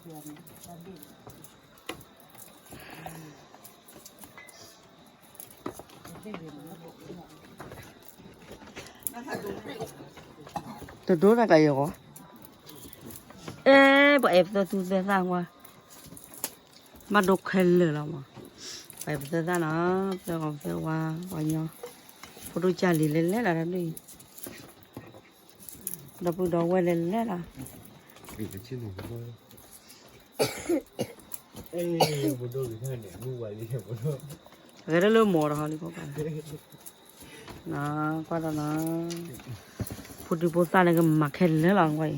တဒိတၢ်ကယီၤ, အဲ ပှၤအဲၣ်ပသၢသူသၢသၣ်ဝါ, ဘၣ်ဒိခဲလၢာ်လီၤမး, ပှၤအဲၣ်ပသၢသၣ်နီၤ, ပသၢဂီၤပသၢဝါ, ပှၤညီ, ဖိဒိၣ်ကၢ်လံၤလဲၤလဲၤလီၤတၢ်ဒ်အံၤ, ဒီပုၢ်ဒီဝဲၢ်လဲၤလဲၤလီၤ, ဂဲၤတၢ်လၢမိၢ်တဟီလံခီပၤ, နကွၢ်ဒီးနီၤ, ဖိဒံဖိသၣ်န့ၣ်ကမၤခဲလၢာ်လီၤကွၢ်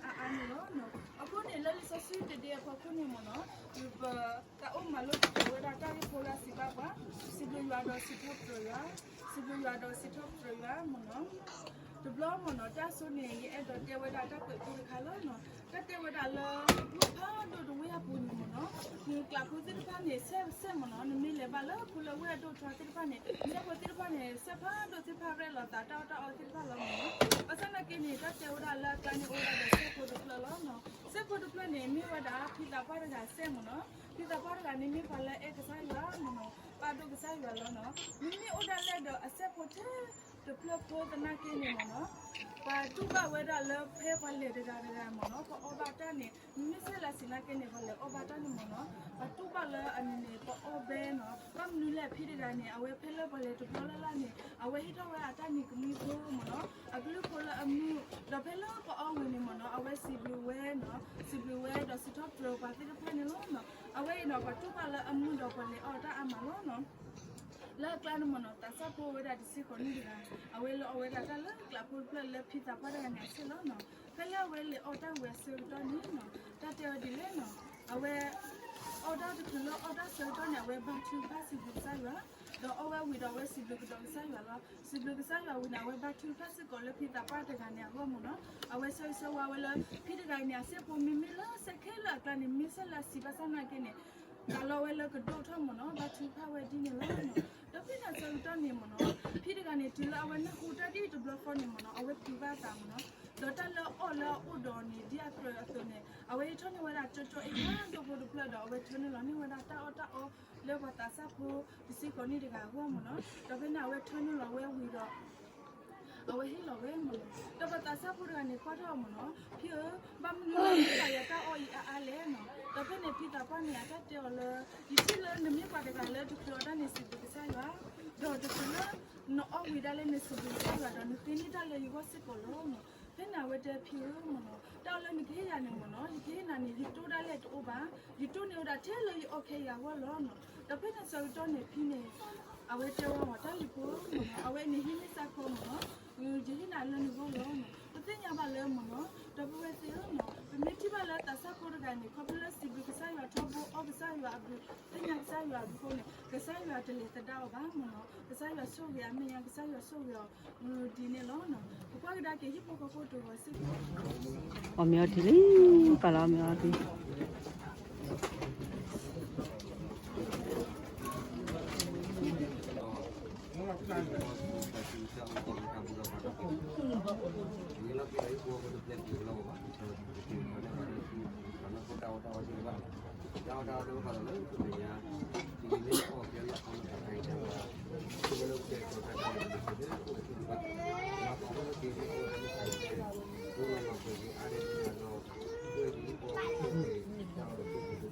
အံၤ.အဃိန့ၣ် လၢလံာ်စီဆှံတဒ့အဖီခိၣ်န့ၣ်မ့ၢ်နီၤ, ပ တၢ်အိၣ်မၤလိသကိးဝဲဒၣ်တၢ်ဂ့ၢ်ဖိလၢအစံးဘၣ်ပှၤ, စံးဘျုးယွၤဒီးစံးထီၣ်ပတြၢၤယွၤ, စံးဘျုးယွၤဒီးစံးထီၣ်ပတြၢၤယွၤမ့ၢ်နီၤ. တဘျီမ့ၢ်နီၤ တၢ်အဆိန့ၣ် ယအဲၣ်ဒိးတဲဝဲဒၣ်တၢ်ကွဲးဖိတခါလီၤနီၤ. တၢ်တဲဝဲဒၣ်လၢ မုၢ်ဖးဒိၣ်တဝ့ၢ်အပူၤန့ၣ်မ့ၢ်နီၤ, နကျးဖိသ့ၣ်တဖၣ်န့ၣ် ဆဲးဆဲးမ့ၢ်နီၤ, နမ့ၢ်လဲၤဘၣ်လၢဖိလၢဝ့ၢ်အဒိၣ်ထီသ့ၣ်တဖၣ်န့ၣ် ဆဲးဖိသ့ၣ်တဖၣ်န့ၣ် ဆဲးဖးဒိၣ်သ့ၣ်တဖၣ်ရဲၣ်လီၤသးတၢ်အီၣ်တၢ်အီသ့ၣ်တဖၣ်လီၤမ့ၢ်နီၤ. ဘၣ်ဆၣ်နာ်က့န့ၣ် တၢ်တဲဝဲဒၣ်လၢအကျါန့ၣ်အိၣ်ဝဲဒၣ်ဒီးဆဲးဖိတဖျၢၣ်လီၤနီၤ. ဆဲးဖိတဖျၢၣ်န့ၣ် မ့ၢ်ဝဲဒၣ်ဖံသးပှၢ်တဂၤဆဲးမ့ၢ်နီၤ. ဖံသးပှၢ်တဂၤန့ၣ် မ့ၢ်ပှၤလၢအအဲၣ်ကစၢ်ယွၤမ့ၢ်နီၤ, ပာ်ဒိၣ်ကစၢ်ယွၤလီၤနီၤ. မ့မ့ၢ်အိၣ်ဒၣ်လဲာ်ဒီးအဆဲးဖိထဲတဖျၢၣ်ဖိသနာ်က့န့ၣ်မ့ၢ်နီၤ, ပှၤတူၢ်ဘၣ်ဝဲဒၣ်လၢဖဲပှၤလဲၤတဂၤတဂၤမ့ၢ်နီၤ, ပှၤအီၣ်ဘၣ်တၢ်န့ၣ် မ့မ့ၢ်ဆဲးလၢစံးနာ်က့န့ၣ် ပှၤလဲၤအီၣ်ဘၣ်တၢ်န့ၣ်မ့ၢ်နီၤ, ပှၤတူၢ်ဘၣ်လၢအန့ၣ်န့ၣ် ပှၤအီၣ်ဘဲနီၤ. ဘၣ်မနုၤလဲၣ်ဖံတဂၤန့ၣ် အဝဲဖဲလၢပှၤလဲၤတဘျီလၢ်လၢ်န့ၣ် အဝဲဟ့ၣ်ထီၣ်ဝဲအတၢ်နံၤကမှံဖိမ့ၢ်နီၤ, အကလုၢ်ဖိလၢအမုာ်, ဒီးဖဲလၢပှၤအီၣ်ဝံၤန့ၣ်မ့ၢ်နီၤ အဝဲစံးဘျုးဝဲနီၤ, စံးဘျုးဝဲဒီးစံးထီၣ်ပတြၢၤပှၤသ့ၣ်တဖၣ်န့ၣ်လီၤနီၤ. အဝဲအံၤဒီးပှၤတူၢ်ဘၣ်လၢအမုာ်ဒီးပှၤလဲၤအီၣ်တၢ်အါမးလီၤနီၤ. လၢအကျါန့ၣ်မ့ၢ်နီၤ သးစၢ်ဖိဝဲဒၣ်တဆံဃိးနံၣ်တဂၤ, အဝဲလၢအီၣ်ဝဲဒၣ်တၢ်လၢကျးဖိတဖျၢၣ်လၢဖံသးပှၢ်တဂၤန့ၣ်အဆဲးလီၤနီၤ. ဖဲလၢအဝဲလဲၤအီၣ်တၢ်ဝံၤအဆၢကတီၢ်န့ၣ်နီၤ တၢ်တဲဝဲဒ်လဲၣ်နီၤ, အဝဲ အီၣ်တၢ်တချုးလၢအီၣ်တၢ်ဆၢကတီၢ်န့ၣ် အဝဲဘါထုကဖၣ်စံးဘျုးကစၢ်ယွၤ, ဒီးအီၣ်ဝဲဝံၤဒီးအဝဲစံးဘျုးကဒီးကစၢ်ယွၤလီၤ. စံးဘျုးကစၢ်ယွၤဝံၤန့ၣ် အဝဲဘါထုကဖၣ်စ့ၢ်ကီးလၢဖံသးပှၢ်တဂၤန့ၣ်အဂီၢ်မ့ၢ်နီၤ. အဝဲဆၢဂ့ၤဆၢဝါဝဲလၢ ဖံတဂၤအံၤန့ၣ် အဆဲးဖိမ့မ့ၢ်လၢဆဲးခဲလၢာ်အကျါန့ၣ် မ့ၢ်ဆဲးလၢအစံးဘၣ်ဆၣ်နာ်က့န့ၣ် တၢ်လီၤဝဲလၢကဒိၣ်ထီၣ်မ့ၢ်နီၤ, ဘါထုကဖၣ်ဝဲဒ်န့ၣ်လီၤနီၤ. ဒီးဖဲန့ၣ်အဆၢကတီၢ်န့ၣ်မ့ၢ်နီၤ ဖံတဂၤန့ၣ် တုၤလၢအဝဲနၢ်ဟူတၢ်ဒ်အံၤတဘျီဃီန့ၣ်မ့ၢ်နီၤ အဝဲပျံၤဘၣ်အသးမ့ၢ်နီၤ. ဒီးတၢ်လၢအီၣ်လၢအအိၣ်ဒီးန့ၣ် ဒ်အကြၢးအသိးန့ၣ် အဝဲဟ့ၣ်ထီၣ်န့ၢ်ဝဲဒၣ်ကၠိကၠိအ့ၣ်ဖးဒိၣ်ဖိတဖျၢၣ်ဒီး အဝဲထၢနုာ်လီၤန့ၢ်ဝဲဒၣ်တၢ်အီၣ်တၢ်အီလၢပှၤသးစၢ်ဖိတဆံဃိးနံၣ်တဂၤအဂီၢ်မ့ၢ်နီၤ. ဒီးဖဲန့ၣ်အဝဲထၢနုာ်လီၤဝဲဝံၤဒီး အဝဲဟ့ၣ်လီၤဝဲမ့ၢ်နီၤ. ဒီးပှၤသးစၢ်ဖိတဂၤန့ၣ် ကွၢ်ထီၣ်အီၤမ့ၢ်နီၤ, ဖံဧၢ, ဘၣ်မနုၤလၢနဟ့ၣ်လီၤယၤတၢ်အီၣ်အံၤအါအါလဲၣ်နီၤ. ဒီးဖဲန့ၣ်ဖံသးပှၢ်န့ၣ် အတၢ်တဲအီၤလၢ ယထံၣ်လၢနမ့ၢ်ပှၤတဂၤလၢတချုးအီၣ်တၢ်န့ၣ် စံးဘျုးကစၢ်ယွၤ, ဒီးတချုးလၢ နအီၣ်ဝံၤဒၣ်လဲာ်န့ၣ် စံးဘျုးကစၢ်ယွၤဒီး နဃ့န့ၢ်တၢ်လၢယဂီၢ်စ့ၢ်ကီးလီၤနီၤ. ဖဲန့ၣ်အဝဲတဲဖံဧၢမ့ၢ်နီၤ, တၢ်အီၣ်လၢနကဟ့ၣ်ယၤန့ၣ်မ့ၢ်နီၤ, ယကဟ့ၣ်နၤန့ၣ် ယတိၢ်ဒၣ်လဲာ်တအိၣ်ဘၣ်. ယတိၢ်န့ၢ်ဝဲဒၣ်ထဲလၢယအီၣ်ခဲအံၤအဂီၢ်လီၤနီၤ. ဒီးဖဲန့ၣ်ဆၢကတီၢ်န့ၣ် ဖံန့ၣ် အဝဲတဲဝဲအီၤ တၢ်လံၤဖိမ့ၢ်နီၤ, အဝဲန့ၣ်ဟံးန့ၢ်စ့ၢ်ကီးမ့ၢ်နီၤ, ယဟ့ၣ်နၤလၢနဂီၢ်လီၤနီၤ. ပသ့ၣ်ညါဘၣ်လၢမ့ၢ် သးစၢ်ဖိတဂၤန့ၣ် ခီဖျိလၢစံးဘျုးကစၢ်ယွၤထီဘိ အီၣ်ကစၢ်ယွၤအဘျုး သ့ၣ်ညါကစၢ်ယွၤအဘျုးအဃိန့ၣ် ကစၢ်ယွၤတလဲၤသဒၣ်အီၤဘၣ်မ့ၢ်နီၤ. ကစၢ်ယွၤဆိၣ်ဂ့ၤအမဲာ်ညါ ကစၢ်ယွၤဆိၣ်ဂ့ၤအီၤ မ့ၢ်ဒ်န့ၣ်လီၤ. ပကွၢ်ကဒါက့ၤဟံၣ်ဖိဃီဖိတဂီၤစ့ၢ်ကီး အီၣ်မ့ၤအီထံလံ, ပာ်လီၤအီၣ်မ့ၤအီထံ အၤမ့ၣ်.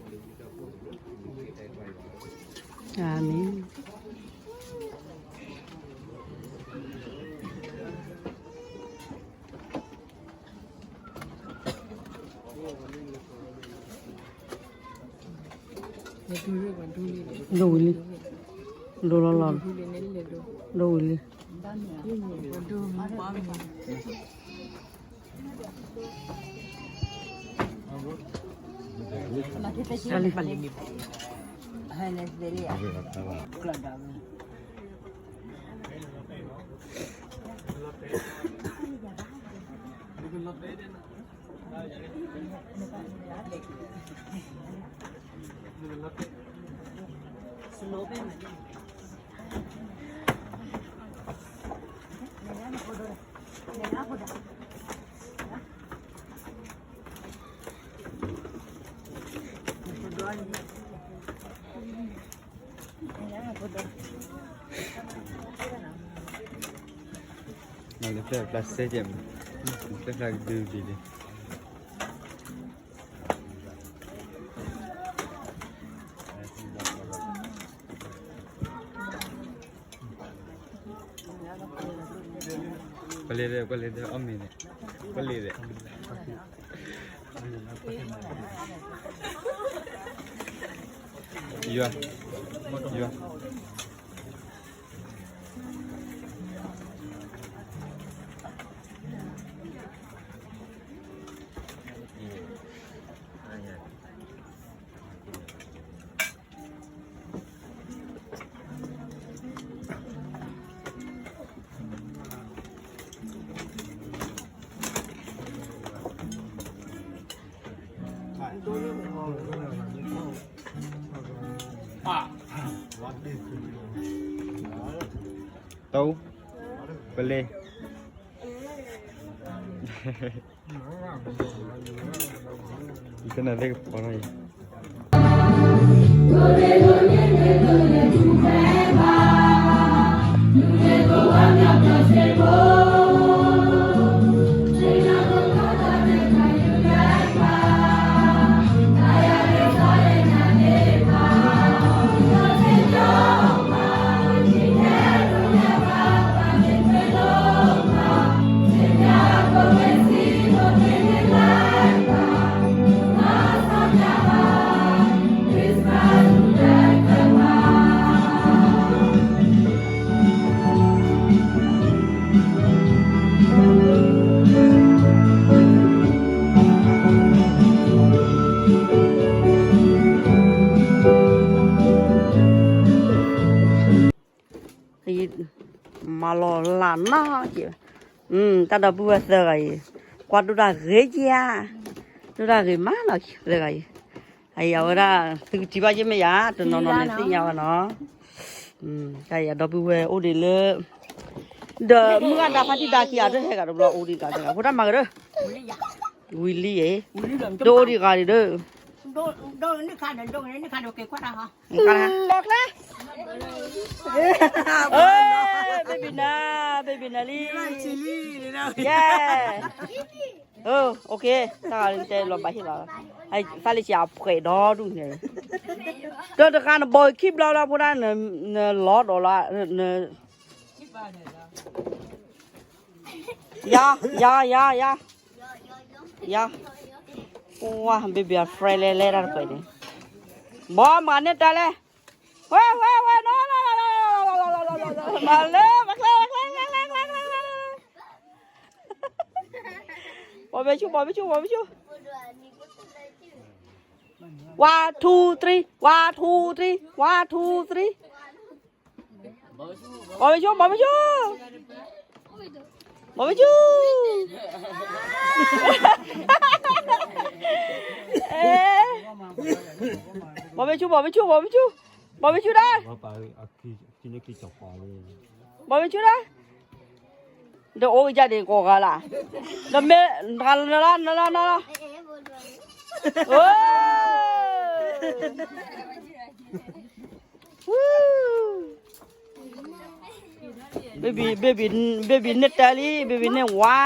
ဒိၣ်ဝံၤလံ, ဒိၣ်လီၤလီၤ, ဒိၣ်ဝံၤလံ. နဖျဲၣ်ဖျါစဲကဲးမး, နဖျဲၣ်ဖျါကဒုဒ်န့ၣ်. ပလဲၤဒီး ပလဲၤဒီး အီၣ်မ့ၤန့ၣ် ပလဲၤဒီး ယွၤ ယွၤ တၢ် ပလဲၤ ယကနၣ်သ့ၣ်ကပီၤနီၤအံၤ.မၤလီၤလၢ်နီၢ်က့ၤ, တၢ်ဒီပုၢ်ဝဲၢ်သၢဂၤအံၤ, ကွၢ်ဒိၣ်တၢ်ဂ့ၤက့ၤဧါ, ဒိၣ်တၢ်ဂ့ၤမးနီၢ်က့ၤသၢဂၤအံၤ, အအံၤအဝဲဒၣ် သုကထံၣ်ဘၣ်ယဲၢ်မ့ၢ်ယၤ တနီၤနီၤန့ၣ်သ့ၣ်ညါဝဲနီၤ, တၢ်အံၤအဒီပုၢ်ဝဲၢ်အိၣ်ဒံးလၢ ဒီးမုၢ်ဂၤဒၣ်ဖါတံၢ်ဒါခံဂၤ တဟဲဂၤတဘျီအိၣ်ဒံးဂၤတဂၤ ဖိတၢ်မၤကဒီး, ဝံၤလံဧါ, ဒိၣ်အိၣ်ဒံးဂၤဒံးဒီး baby နၤ baby နၤလံ, yeah, okay, တၢ်ဂၤလံတဲလီၤဘၣ်ဟ့ၣ်လီၤ, သးလၢစံးအဖှဲးဒီဒူၣ်န့ၣ်, ဒီးတဂၤနဘီခံဘျီလီၤ ဖိဒၣ်နလီၤဒီးလီၤ, ယၤ ယၤ ယၤ ယၤ ယၤ, ဝါ baby အ friend လဲၤလဲၤတၢ်တပှဲၤန့ၣ်, ဘီမၤန့ၢ်တၢ်လဲၣ်, ဝဲ ဝဲ ဝဲ နီၤ မၤလၢ မၤကျဲ မၤကျဲ မၤကျဲ မၤကျဲ မၤကျဲ, ပှၤ ဘီဘ့ၣ်ဆူၣ် ဘီဘ့ၣ်ဆူၣ် ဘီဘ့ၣ်ဆူၣ် one two three one two three one two three ဘီဘ့ၣ်ဆူၣ် ဘီဘ့ၣ်ဆူၣ် ဘီဘ့ၣ်ဆူၣ် ဘီဘ့ၣ်ဆူၣ် ဘီဘ့ၣ်ဆူၣ် ဘီဘ့ၣ်ဆူၣ် ဘီဘ့ၣ်ဆူၣ်ဒၣ် ဘီဘ့ၣ်ဆူၣ်ဒၣ် ဒီးအိၣ်ကယၢ်ဒံးကိးဂၤလၢ်, ဒီးမ့ၢ်နလီၤ နလီၤ နလီၤ, baby န့ၢ်တၢ်လံ baby န့ၢ်ဝါ